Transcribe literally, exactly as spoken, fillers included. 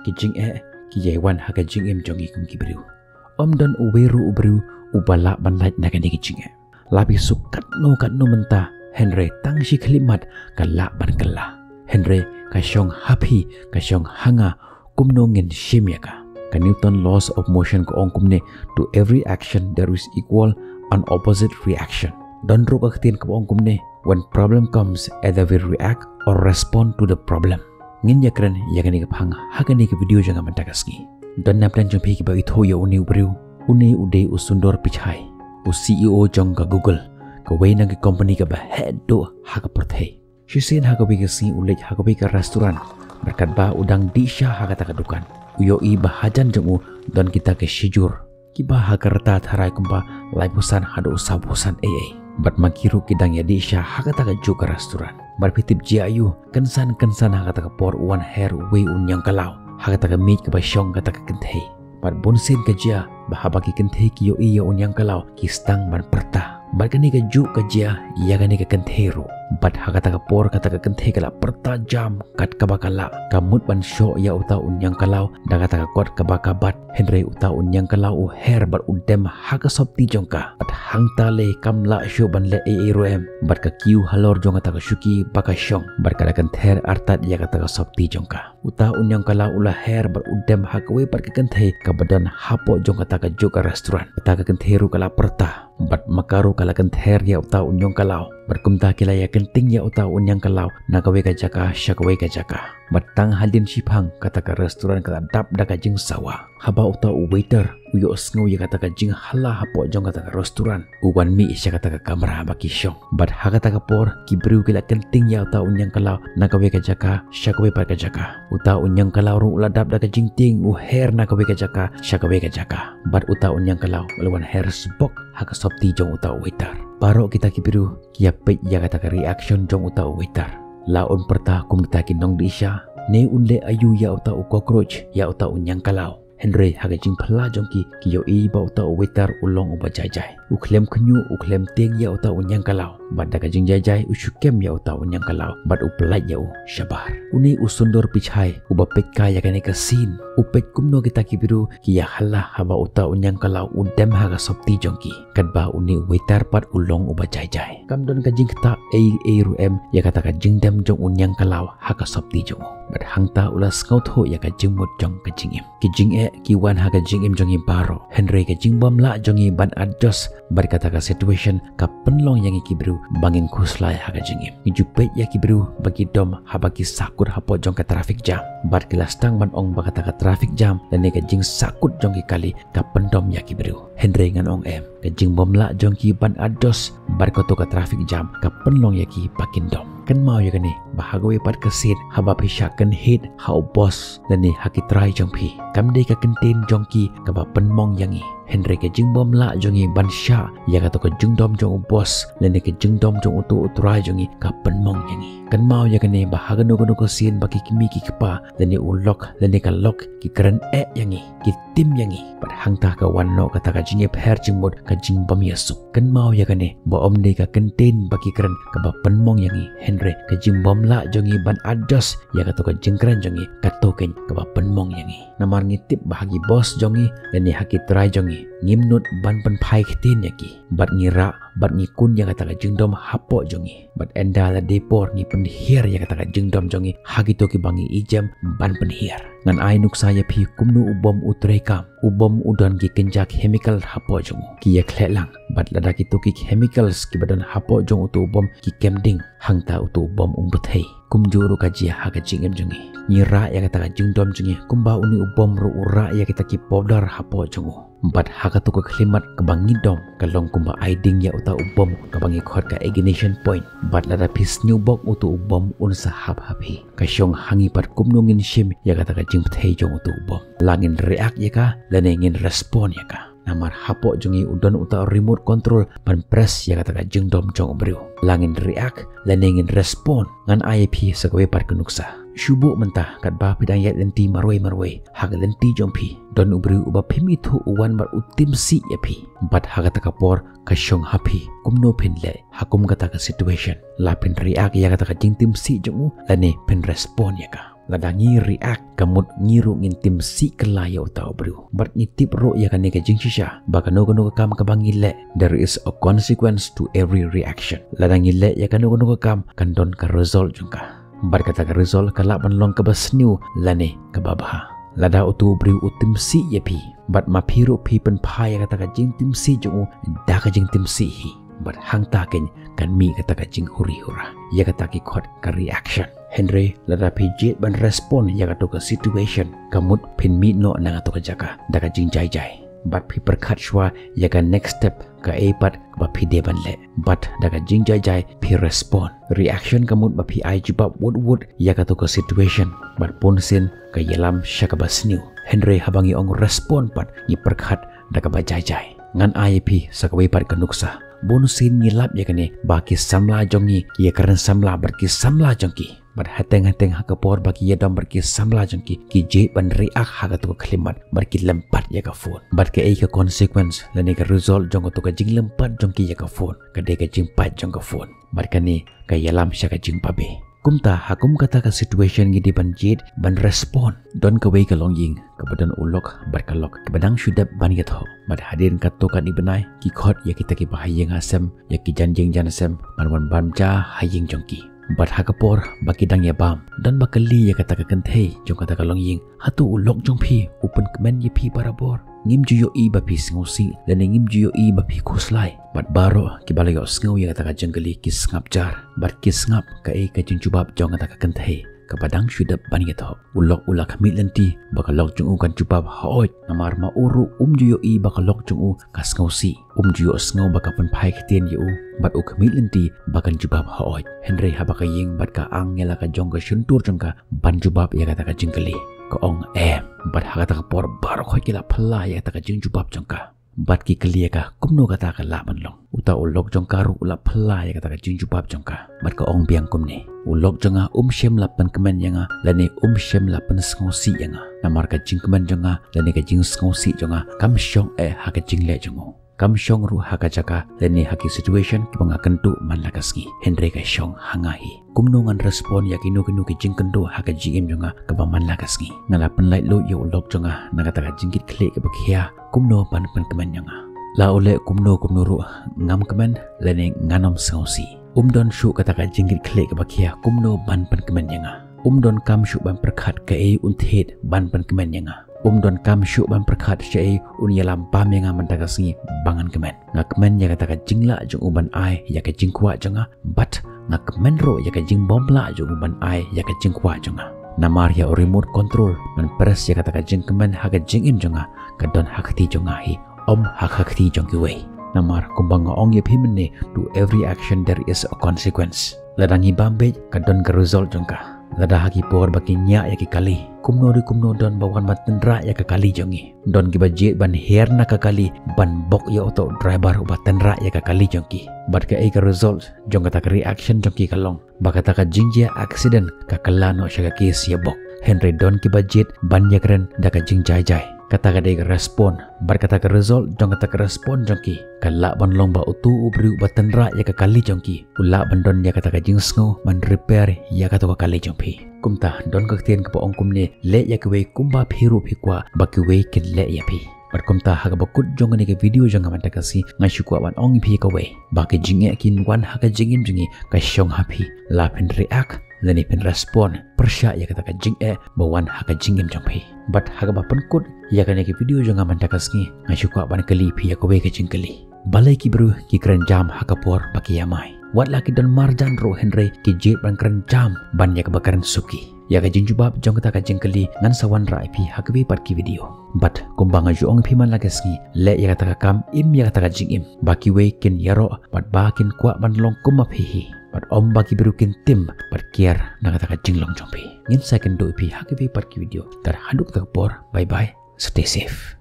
Ki jingeh ki ïai wan ha ka jingim jong ngi kum ki briew. Ym don uwei ruh u briew uba lah ban lait na kane ka jingeh. La phi suk katno katno mynta, hynrei tang shi khyllipmat ka lah ban kylla. Hynrei ka shong ha phi, ka shong ha nga, kumno ngin shim ïa ka. Ka Newton laws of motion ka ong kumne, to every action there is equal and opposite reaction. Don ruh ka ktien kaba ong kumne, when problem comes, either we react or respond to the problem. Ngin ïakren ïa kane ka phang ha kane ka video jong nga mynta ka sngi. Don na pdeng jong phi kiba ithuh ïa une u briew, une u dei u Sundar Pichai, u C E O jong ka Google, kawei na ki company kaba heh duh ha ka pyrthei. Shisien ha kawei ka sngi u leit ha kawei ka restaurant, bad katba u dang dih sha ha kata ka dukan, u ïohi ba hajan jong u don kita ki shijur kiba ha ka rta tharai kumba laiphew san haduh sawphew san ei ei. Bad ma ki ruh ki dang ïa dih sha ha kata ka juh ka restaurant. Bad phi tip jia aiu, kynsan kynsan ha kata ka por u wan her uwei u ñiangkalaw ha kata ka miej kaba shong kata ka kynthei. Bad bunsien ka jia ba haba ki kynthei ki ïohi ïa u ñiangkalaw ki sdang ban pyrta. Bad kane ka juh ka jia ïa kane ka kynthei ruh. Bad ha kata ka por kata ka kynthei ka la pyrta jam kat kaba ka lah. Ka mut ban shoh ïa uta u ñiangkalaw da kata ka kot kaba ka bat, hynrei uta u ñiangkalaw u her bad u dem ha ka sopti jong ka. Bad hangta lei kam lah shuh ban leh ei ei ruh em, bad ka kiew halor jong kata ka shuki ba ka shong, bad ka la kynther artat ïa kata ka sopti jong ka. Uta u ñiangkalaw u la her bad u dem ha kawei pat ka kynthei kaba don hapoh jong kata ka juh ka restaurant. Uta ka kynthei ruh ka la pyrta, bad ma ka ruh ka la kynther ïa uta u ñiangkalaw. Bad kumta ki la ïa kynting ïa uta u ñiangkalaw na kawei ka jaka sha kawei ka jaka. Bad tang hadien shiphang kata ka restaurant ka la dap da ka jingsawa. Haba uta u waiter u ïohsngew ïa kata ka jinghala hapoh jong kata ka restaurant, u wan mih sha kata ka kamra ba ki shong. Bad ha kata ka por ki briew ki la kynting ïa uta u ñiangkalaw na kawei ka jaka sha kawei pat ka jaka. Uta u ñiangkalaw ruh u la dap da ka jingtieng, u her na kawei ka jaka sha kawei ka jaka. Bad uta u ñiangkalaw u la wan her sbok ha ka sopti jong uta u waiter. Baroh kita ki briew ki ïa peit ïa kata ka reaction jong uta u waiter. La un pyrta kum kita ki nongdih sha, ne un leh aiu ïa uta u cockroach, ïa uta u ñiangkalaw. Hynrei ha ka jingphylla jong ki, ki ïohi ba uta u waiter u long uba jai jai. U khlem khñiuh, u khlem tieng ïa uta u ñiangkalaw. Bad da ka jingjai jai u shu kem ïa uta u ñiangkalaw bad u pyllait ïa u shabar. Une u Sundar Pichai uba peit kai ïa kane ka scene, u peit kumno kita ki briew ki ïa hala haba uta u ñiangkalaw u dem ha ka sopti jong ki. Katba une u waiter pat u long uba jai jai. Kam don ka jingktah ei ei ruh em ïa kata ka jingdem jong u ñiangkalaw ha ka sopti jong u. Bad hangta u la sngewthuh ïa ka jingmut jong ka jingim. Ki jingeh ki wan ha ka jingim jong ngi baroh. Hynrei ka jingbymlah jong ngi ban adjust bad kata ka situation ka pynlong ïa ngi ki briew ba ngin khuslai ha ka jingim. Ngi ju peit ïa ki briew ba ki dom haba ki sahkut hapoh jong ka traffic jam. Bad ki la sdang ban ong ba kata ka traffic jam lane ka jingsahkut jong ki kali ka pyndom ïa ki briew. Hynrei ngan ong em, ka jingbymlah jong ki ban adjust bad kato ka traffic jam ka pynlong ïa ki ba kin dom. Kynmaw ïa kane, ba ha kawei pat ka sien haba phi shah kynhit ha u boss lane ha ki trai jong phi, kam dei ka kyntien jong ki kaba pynmong ïa ngi. Hynrei ka jingbymlah jong ngi ban shah ïa kato ka jingdom jong u boss lane ka jingdom jong uto u trai jong ngi ka pynmong ïa ngi. Kynmaw ïa kane, ba ha kano kano ka sien ba ki kmie ki kpa lane u lok lane ka lok ki kren eh ïa ngi, ki tim ïa ngi. Bad hangta ka wan noh kata ka jingïapher jingmut, ka jingbymïasuk. Kynmaw ïa kane, ba ym dei ka kyntien ba ki kren kaba pynmong ïa ngi, hynrei ka jingbymlah jong ngi ban adjust ïa kato ka jingkren jong ngi, kato keiñ kaba pynmong ïa ngi. Namar ngi tip ba ha ki boss jong ngi lane ha ki trai jong ngi, ngim nud ban pynphai ktien ïa ki. Bad ngi rah bad ngi kun ïa kata ka jingdom hapoh jong ngi. Bad ynda la dei por ngi pynhiar ïa kata ka jingdom jong ngi ha kito kiba ngi ijem ban pynhiar. Ngan ai nuksa ïa phi kumno u bom u treikam. U bom u don ki kynja chemical hapoh jong u. Ki ïakhleh lang. Bad lada kito ki chemicals kiba don hapoh jong uto u bom ki kem ding, hangta uto u bom um bthei. Kumjuh ruh ka jia ha ka jingim jong ngi. Ngi rah ïa kata ka jingdom jong ngi kumba une u bom ruh u rah ïa kita ki powder hapoh jong u. Bad ha kato ka khyllipmat kaba ngi dom, ka long kumba ai ding ïa uta u bom kaba ngi khot ka ignition point. Bad lada phi sniew bok, uto u bom un sa hap ha phi. Ka shong ha ngi pat kumno ngin shim ïa kata ka jingbthei jong uto u bom. La ngin react ïa ka lane ngin respond ïa ka. Namar hapoh jong ngi u don uta u remote control ban press ïa kata ka jingdom jong u briew. La ngin react lane ngin respond. Ngan ai ïa phi sa kawei pat ka nuksa. Shu buh mynta, katba phi dang ïaid lynti marwei marwei, ha ka lynti jong phi don u briew uba phim ithuh u wan bad u tim sih ïa phi. Bad ha kata ka por ka shong ha phi kumno phin leh ha kum kata ka situation. La phin react ïa kata ka jingtim sih jong u lane phin respond ïa ka. Lada ngi react, ka mut ngi ruh ngin tim sih kylla ïa uta u briew. Bad ngi tip ruh ïa kane ka jingshisha, ba kano kano ka kam kaba ngi leh, there is a consequence to every reaction. Lada ngi leh ïa kano kano ka kam, kan don ka result jong ka. Bad kata ka result ka lah ban long kaba sniew lane kaba bha. Lada utu u briew u tim sih ïa phi, bad ma phi ruh phi pynphai ïa kata ka jingtim sih jong u da ka jingtim sih hi, bad hangta keiñ kan mih kata ka jinghuri hura, ïa kata ki khot ka reaction. Hynrei lada phi jied ban respond ïa kato ka situation, ka mut phin mih noh na kato ka jaka da ka jingjai jai. Bad phi pyrkhat shuwa ïa ka next step, kaei pat kaba phi dei ban leh. Bad da ka jingjai jai phi respond. Reaction ka mut ba phi ai jubab wut wut ïa kato ka situation, bad bunsien ka ïalam sha kaba sniew. Hynrei haba ngi ong respond pat, ngi pyrkhat da kaba jai jai. Ngan ai ïa phi sa kawei pat ka nuksa. Bunsien ngi lap ïa kane, ba ki samla jong ngi ki ïakren samla bad ki samla jong ki. Bad hateng hateng ha ka por ba ki ïadom bad ki samla jong ki, ki jied ban react ha kato ka khyllipmat, bad ki lympat ïa ka phone. Bad kaei ka consequence lane ka result jong kato ka jinglympat jong ki ïa ka phone? Ka dei ka jingpait jong ka phone. Bad kane ka ïalam sha ka jingbabe. Kumta ha kum kata ka situation ngi dei ban jied ban respond. Don kawei ka longïing kaba don u lok bad ka lok, kiba dang shu dep ban ïathoh. Bad hadien katto katne bnai ki khot ïa kita kiba ha ïing ha sem, ïa ki jan ïing jan sem, ban wan bam ja ha ïing jong ki. Bad ha ka por ba ki dang ïabam, don ba kylli ïa kata ka kynthei jong kata ka longïing: "Hato u lok jong phi u pynkmen ïa phi barabor? Ngim ju ïohi ba phi sngewsih, lane ngim ju ïohi ba phi khuslai?" Bad baroh kiba la ïohsngew ïa kata ka jingkylli ki sngap jar, bad ki sngap kaei ka jingjubab jong kata ka kynthei kaba dang shu dep ban ïathoh. U lok u la khmih lynti ba ka lok jong u kan jubab hooid, namar ma u ruh um ju ïohi ba ka lok jong u ka sngewsih. Um ju ïohsngew ba ka pynphai ktien ïa u, bad u khmih lynti ba kan jubab hooid. Hynrei haba ka ïing bad ka ang ïa la ka jong ka shyntur jong ka ban jubab ïa kata ka jingkylli, ka ong em. Bad ha kata ka por baroh khoit ki la phylla ïa kata ka jingjubab jong ka. Bad ki kylli ïa ka kumno kata ka lah ban long. Uta u lok jong ka ruh u la phylla ïa kata ka jingjubab jong ka. Bad ka ong biang kumne: "U lok jong nga um shym la pynkmen ïa nga, lane um shym la pynsngewsih ïa nga. Namar ka jingkmen jong nga lane ka jingsngewsih jong nga kam shong eh ha ka jingleh jong u. Kam shong ruh ha ka jaka lane ha ki situation kiba nga kynduh man la ka sngi, hynrei ka shong ha nga hi. Kumno ngan respond ïa kino kino ki jingkynduh ha ka jingim jong nga kaba man la ka sngi? Nga la pynlait luid ïa u lok jong nga na kata ka jingkitkhlieh kaba khia kumno ban pynkmen ïa nga. La u leh kumno kumno ruh, ngam kmen lane ngan ym sngewsih. Um don shuh kata ka jingkitkhlieh kaba khia kumno ban pynkmen ïa nga. Um donkam shuh ban pyrkhat kaei un thied ban pynkmen ïa nga. Um donkam shuh ban pyrkhat shaei un ïalam bam ïa nga mynta ka sngi ba ngan kmen. Nga kmen ïa kata ka jinglah jong u ban ai ïa ka jingkwah jong nga, bad nga kmen ruh ïa ka jingbymlah jong u ban ai ïa ka jingkwah jong nga. Namar ïa u remote control ban press ïa kata ka jingkmen ha ka jingim jong nga, ka don ha kti jong nga hi, ym ha kti jong kiwei. Namar kumba nga ong ïa phi mynne, to every action there is a consequence. Lada ngi bam beit, ka don ka result jong ka. Lada ha ki por ba ki ñiah ïa ki kali, kumno re kumno don ba wan ban tynrah ïa ka kali jong ngi. Don kiba jied ban hiar na ka kali ban bok ïa uto u driver uba tynrah ïa ka kali jong ki. Bad kaei ka result jong kata ka reaction jong ki? Ka long ba kata ka jingjia accident ka kylla noh sha ka case ïa bok. Hynrei don kiba jied ban ïakren da ka jingjai jai. Kata ka dei ka respond. Bad kata ka result jong kata ka respond jong ki, ka lah ban long ba uto u briew uba tynrah ïa ka kali jong ki u lah ban don ïa kata ka jingsngew ban repair ïa kato ka kali jong phi. Kumta don ka ktien kaba ong kumne: leh ïa kiwei kumba phi ruh phi kwah ba kiwei kin leh ïa phi. Bad kumta ha kaba kut jong kane ka video jong nga mynta ka sngi, nga shu kwah ban ong ïa phi kawei, ba ka jingeh kin wan ha ka jingim jong ngi ka shong ha phi. La phin react lane phin respond pyrshah ïa kata ka jingeh ba wan ha ka jingim jong phi. Bad ha kaba pynkut ïa kane ka video jong nga mynta ka sngi, nga shu kwah ban kylli phi ïa kawei ka jingkylli. Balei ki briew ki kren jam ha ka por ba ki ïamai? Wat la ki don marjan ruh hynrei ki jied ban kren jam ban ïa kaba kren suki. Ïa ka jingjubab jong kata ka jingkylli ngan sa wanrah ïa phi ha kawei pat ki video. Bad kumba nga ju ong ïa phi man la ka sngi, leh ïa kata ka kam, im ïa kata ka jingim, ba kiwei kin ïaroh bad ba kin kwah ban long kum ma phi hi. Bad ym ba ki briew kin tim bad kiar na kata ka jinglong jong phi. Ngin sa ïakynduh ïa phi ha kawei pat ki video. Tad haduh kata ka por, bye bye, stay safe.